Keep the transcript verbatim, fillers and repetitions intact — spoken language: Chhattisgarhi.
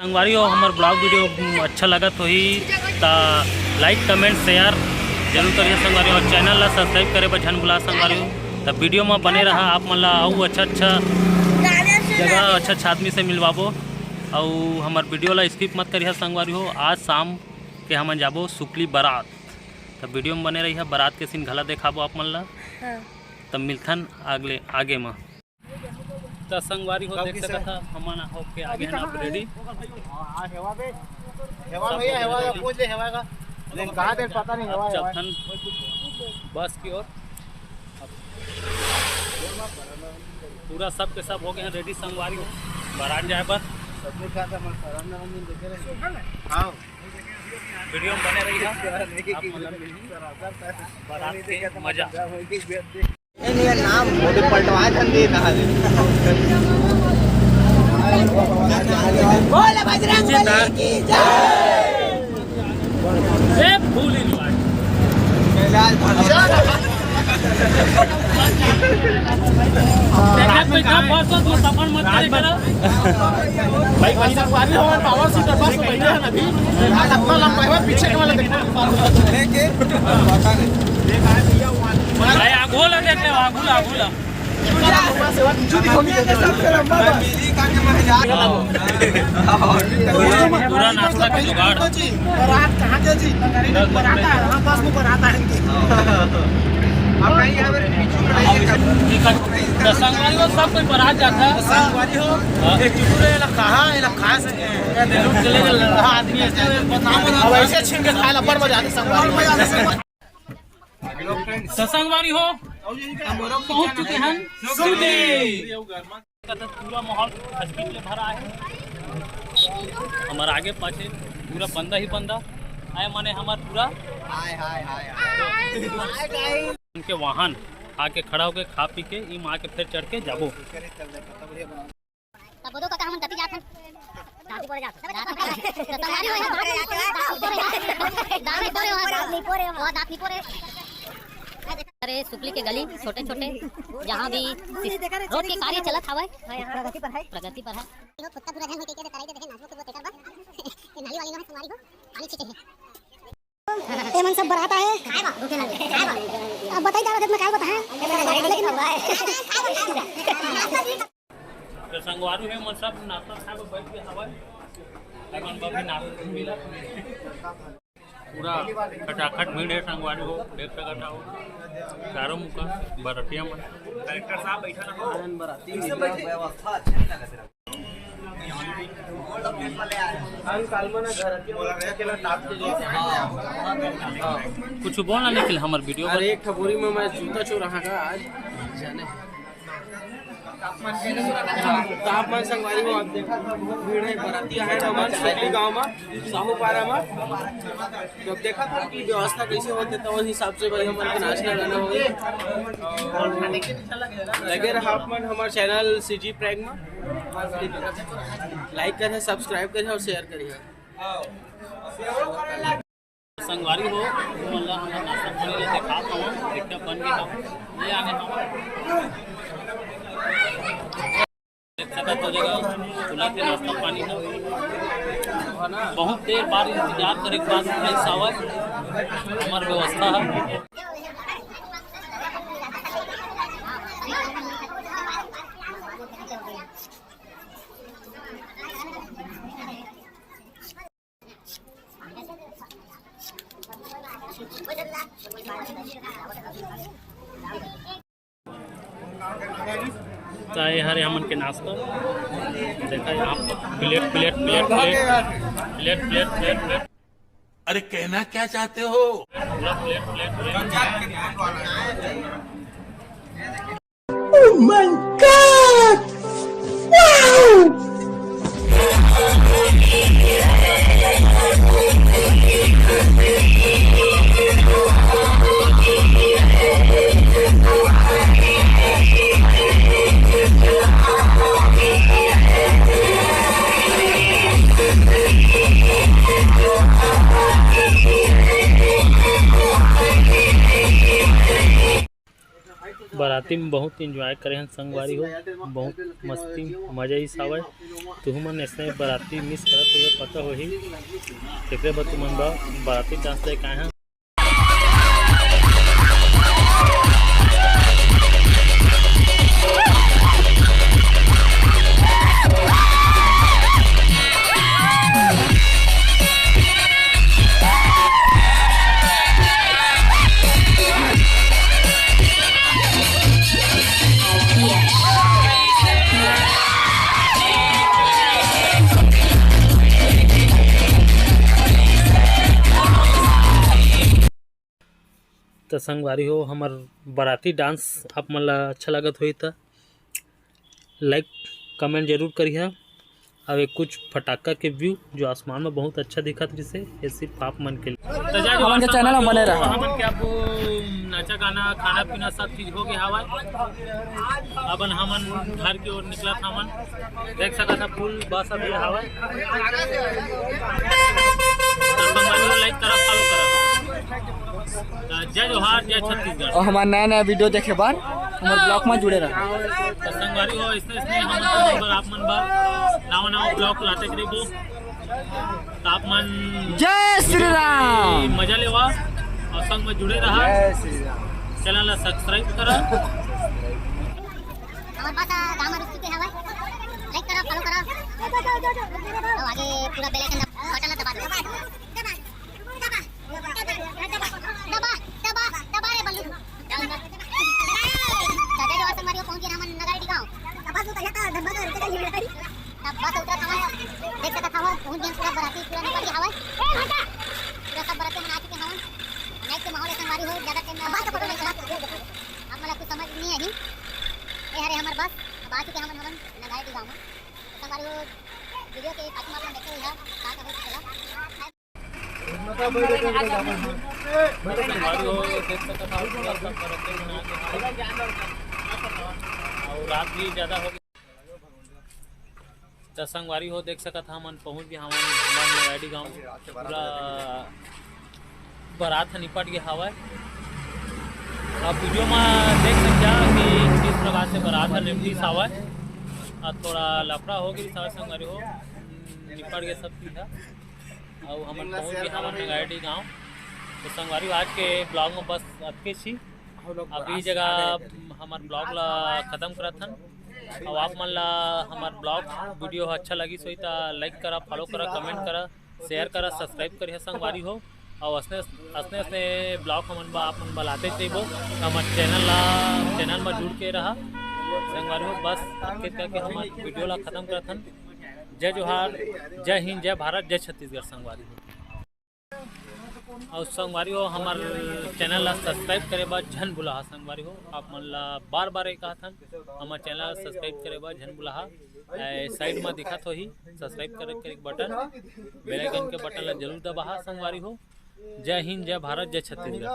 संगवारी हो, हमर vlog video अच्छा लगत होही त like, comment, share जरूर करिए संगवारी हो, और channel ला subscribe करे बर झन भुला संगवारी हो। त video में बने रहा, आप मन ला अउ अच्छा अच्छा जगह, अच्छा अच्छा आदमी से मिलवाबो। अउ हमर video ला skip मत करिए संगवारी हो। आज शाम के हमन जाबो सुकली बारात। त video में बने रहिए, बारात के scene घला देखाबो आप मन ला। हाँ। तब मिलथन अगले, आगे में। त संगवारी हो, देख सकत ह, हमन होके आगे हन अब ready। हाँ, हेवा बे। हेवा भैया, हेवा का, पूछ ले हेवा का। लेकिन कहाँ दे पता नहीं, हेवा, हेवा। चलथन बस की ओर। पूरा सब के सब हो गए हैं ready संगवारी हो, बारात जाए बर। हाँ। Video में बने रहिए। आप मन ला मिलही बारात के मजा। ए, नियर नाम, वो तो पलटवा धन दे कहा दे। बोल बजरंग बली की जय। ए, फूल enjoy। देखा, पैसा बस, बस, बस, अपन मत करे करा। भाई, भाई, सब पानी हो, power से बस बैठे हैं अभी। आज अपना लंबा है, पीछे के वाला देखो। लेके भाई, आगू ला देख ले, आगू ला, आगू ला। पूरा नाश्ता के जुगाड़। बारात कहाँ के जी? बारात है, हाँ, बस में बारात है इनकी। तो संगवारी हो, सब कोई बारात जाता है। संगवारी हो, हाँ। एक चुटुरे ला कहा, ये ला कहा से, ये दे लूट के ले गए, हाँ, आदमी ऐसे, अब ऐसे छीन के खाए ला, बड़ मजा आते संगवारी। तो संगवारी हो, हम लोग पहुंच चुके हैं सुरती। पूरा माहौल खजबीज ले भरा है। हमारा आगे पाछे पूरा बंदा ही बंदा है, माने हमार पूरा हाय, हाय, हाय, हाय। उनके वाहन आके खड़ा होके खा पी के इम आके फिर चढ़ के जाबो। तब बोलो काका, हमन कति जात हन? दांती पोरे जात हन। तो तैयारी होय हे, दांती पोरे, दांती पोरे, दांती पोरे, दांती पोरे, वो दांती पोरे। अरे, सुकली के गली छोटे-छोटे, जहाँ भी रोड के कार्य चलत हवय, प्रगति पर है। प्रगति पर है। देखो, खुद का पूरा जन होके के तरह के देखे, नाचो के वो तेकर बा। ये नाली वाली में है, तुम्हारी हो, पानी छीटे है। ये मन सब बरात आए। अब बताई जा रहा था, मैं क्या बताएं? लेकिन तो संगवारी हे, मन सब नाश्ता खाए बर बैठ के हवय। हमन बर भी नाश्ता मिला। पूरा खटाखट भीड़ हे संगवारी हो, देख सकत हव। चारों मुखा बरतिया मन। कलेक्टर साहब बैठा ना हो। बराती व्यवस्था अच्छी नहीं लगत हे। कुछ बोलना निखिल, हमर video अरे, एक ठा बोरी में मैं जूता चोर रहा का आज जाने। तापमान संगवारी हो, आप देखा, भीड़ है, बराती आए हमन सुकली गांव में, साहूपारा में। तो देखा था कि व्यवस्था कैसे होते, तो उस हिसाब से भाई हमन के नाचना गाना होई। लगे रहा आप मन हमर channel CG Prank में, like करें, subscribe करें और share करें। संगवारी हो, तुमन ला हमर नाश्ता पानी ला देखात हवन, देखा बन गे हवय, ले आने हवन। देख सकत हो जगह चूल्हा के नाश्ता पानी ह। बहुत देर बाद इंतजार करे के बाद भाई साहब हमर व्यवस्था है। त ये हरे हमन के नाश्ता। देखा यहाँ पर plate, plate, plate, plate, plate, plate, plate, plate. अरे कहना क्या चाहते हो? पूरा plate, plate, plate. Oh my God! Wow! बाराती में बहुत enjoy करे हन संगवारी हो, बहुत मस्ती मजा इस आवय। तुहू मन ऐसने बाराती miss करत हो, ये पता होही, तेकरे बर तुमन बर बाराती dance लेके आए हन। त संगवारी हो, हमर बाराती dance आप मन ला अच्छा लागत होही त like comment जरूर करिहा। अब एक कुछ फटाका के view जो आसमान में बहुत अच्छा दिखत रिसे, ये सिर्फ आप मन के लिए। त जय जोहार हमन के channel में बने रहा। हमन के अब नाचा गाना, खाना पीना सब चीज हो गए हवय। अब हमन घर की ओर निकलत हमन। देख सकत ह full bus अभी हवय। त संगवारी हो, like करा, follow करा। त जय जोहार, जय छत्तीसगढ़। और हमार नया नया video देखे बर हमार vlog में जुड़े रहा। त संगवारी हो, इसने इसने हम बर, आप मन बर नवा नवा vlog लाते करेबो। त आप मन जय श्री राम। मजा लेवा और संग में जुड़े रहा। जय श्री राम। Channel ला subscribe करा। हमर bus ह गाँव में रुक चुके हवय। Like करा, follow करा। और आगे पूरा bell icon बटन ला दबा दो। दबा, दबा, दबा रे बल्लू। दादा जो संगवारी हो पहुंच गए हमन नगाड़ी गांव। अब bus उतरत हवन, देख सकत हवन, पहुंच गए पूरा बराती, पूरा निकल गए हवन। पूरा सब बराती मन आ चुके हवन। Night के माहौल है संगवारी हो, ज्यादा time में आप लोग नहीं चला। आप मतलब कुछ समझ नहीं आई। ये हरे हमर bus, अब आ चुके हवन हमन नगाड़ी गांव में। संगवारी हो, video के पाछू में आप लोग देखे हुए हैं, का का हो चुका। संगवारी हो, देख सकत हव, पूरा सब बराती मन आगे हवय। अउ रात भी ज्यादा हो गई। त संगवारी हो, देख सकत हव, हमन पहुंच गए हवन हमर नगाड़ी गांव। पूरा बारात ह निपट गए हवय। अब video में देख सकत हव कि किस प्रकार से बारात ह निपटिस हवय। अब थोड़ा लफड़ा हो गई हवय संगवारी हो, निपट गए सब चीज ह। अउ हमन पहुंच गए हमर नगाड़ी गांव। तो संगवारी, आज के vlog में बस अतके ही। अभी जगह हमर vlog ला खत्म करत हन। अउ आप मन ला हमर vlog video ह अच्छा लगिस होही त like करा, follow करा, comment करा, share करा, subscribe करिहा संगवारी हो। अउ असने, असने, असने vlog हमन बा, आप मन बलाते रहिबो। हमर channel ला, channel में जुड़ के रहा संगवारी हो। बस अतके करके हमर video ला खत्म करत हन। जय जोहार, जय हिंद, जय भारत, जय छत्तीसगढ़ संगवारी हो। अउ संगवारी हो, हमर channel ला subscribe करे बर झन भुलाहा संगवारी हो। आप मन ला बार बार ये कहत हन, हमर channel ला subscribe करे बर झन भुलाहा। ए, side में दिखत होही subscribe करे के button, bell icon के button ला जरूर दबाहा संगवारी हो। जय हिंद, जय भारत, जय छत्तीसगढ़।